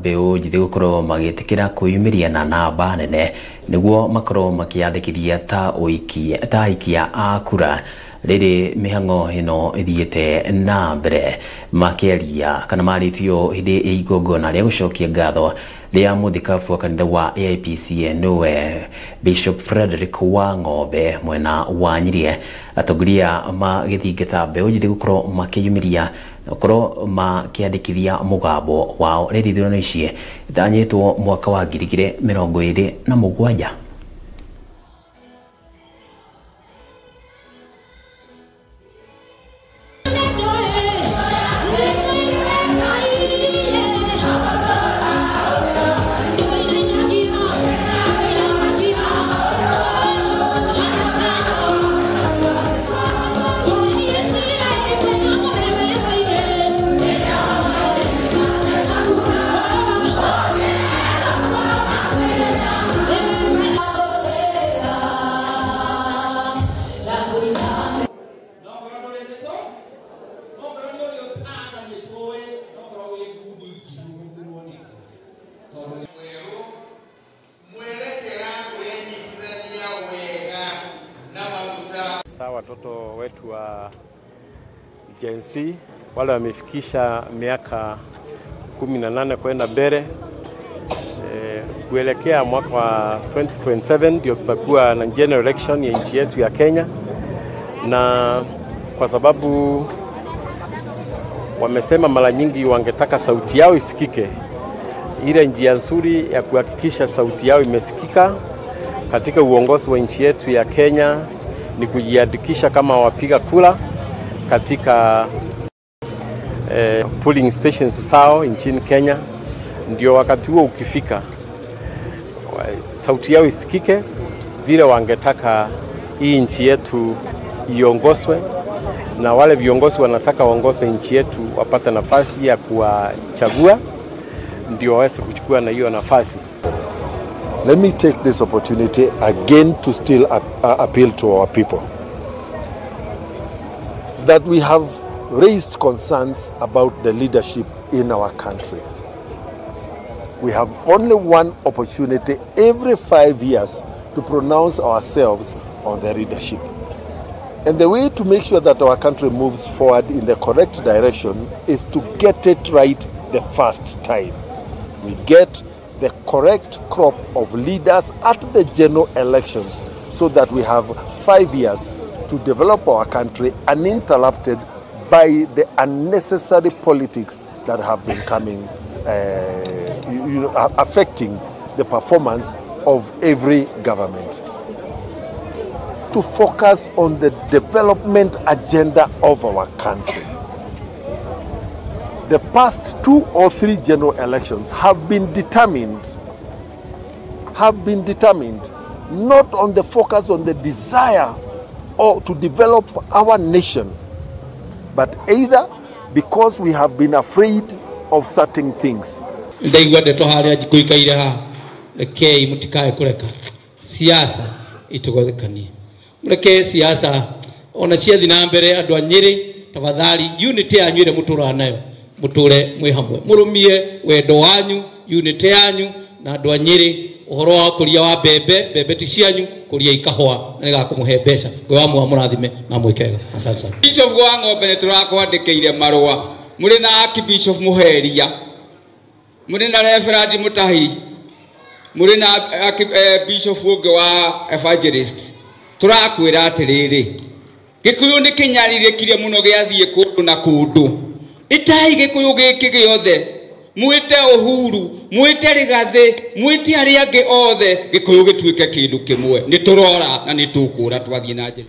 Mbeũ njĩthĩ gũkorwo magĩtĩkĩra kwĩyumĩria na namba nene nĩguo makorwo makĩyandĩkithia ta aikia a kura rĩrĩ mĩhang'o ĩno ĩthiĩte na mbere. Makĩaria kana marĩtio hĩndĩ ya igongona rĩa gũcokia ngatho rĩa mũthikabu wa kanitha wa AIPCA nĩwe Bishop Frederick Wang'ombe mwena wa Nyĩrĩ, atongoria magĩthingata mbeũ njĩthĩ gũkorwo makĩyumĩria gũkorwo makĩandĩkithia mũgambo wao rĩrĩ ithurano ici itanyĩtwo mwaka wa 2027. Watoto wetu wa Gen Z wale wamefikisha miaka 18 kwenda mbele, kuelekea mwaka wa 2027 ndio tutakuwa na general election ya nchi yetu ya Kenya. Na kwa sababu wamesema mara nyingi wangetaka sauti yao isikike, ile njia nzuri ya kuhakikisha sauti yao imesikika katika uongozi wa nchi yetu ya Kenya ni kujiandikisha kama wapiga kura katika polling stations zao nchini Kenya. Ndio wakati huo ukifika sauti yao isikike vile wangetaka hii nchi yetu iongozwe, na wale viongozi wanataka waongoze nchi yetu wapate nafasi ya kuwachagua ndio waweze kuchukua na hiyo nafasi. Let me take this opportunity again to still appeal to our people that we have raised concerns about the leadership in our country. We have only one opportunity every 5 years to pronounce ourselves on the leadership. And the way to make sure that our country moves forward in the correct direction is to get it right the first time. We get the correct crop of leaders at the general elections so that we have 5 years to develop our country uninterrupted by the unnecessary politics that have been coming, affecting the performance of every government. To focus on the development agenda of our country. The past 2 or 3 general elections have been determined not on the focus on the desire or to develop our nation, but either because we have been afraid of certain things. Ndaigua ndeto haria njikuikaire haha, rekei mutikae kureka siasa itugothekanie, mureke siasa ona ciathi na mbere. Andu a Nyeri, tafadhali unity yanyu ĩrĩa mũtũraga nayo mũtũre mwĩ hamwe, mũrũmie wendo wanyu, unity yanyu na andũ a Nyeri. Ũhoro wa kũria wa mbembe, mbembe ti cianyu, kũria ikahũa na nĩgakũmũhe mbeca. Ngai wa muoyo amũrathime na amwĩke wega. Asante sana. Bishop Wang'ombe nĩ tũrakwandĩkĩire marũa, mũrĩ na Archbishop Mũheria, mũrĩ na Reverend Mutahi, mũrĩ na Bishop ũngĩ wa Evangelist. Tũrakwĩra atĩrĩrĩ, Gĩkũyũ nĩ kĩnyarirĩkire mũno gĩathiĩ kũndũ na kũndũ. Ĩtai Gĩkũyũ gĩkĩ gĩothe, mwĩte Uhuru, mwĩte Rigathĩ, mwĩte arĩa angĩ othe, Gĩkũyũ gĩtuĩke kĩndũ kĩmwe. Nĩ tũrora na nĩ tũkũra twathiĩ na njĩra.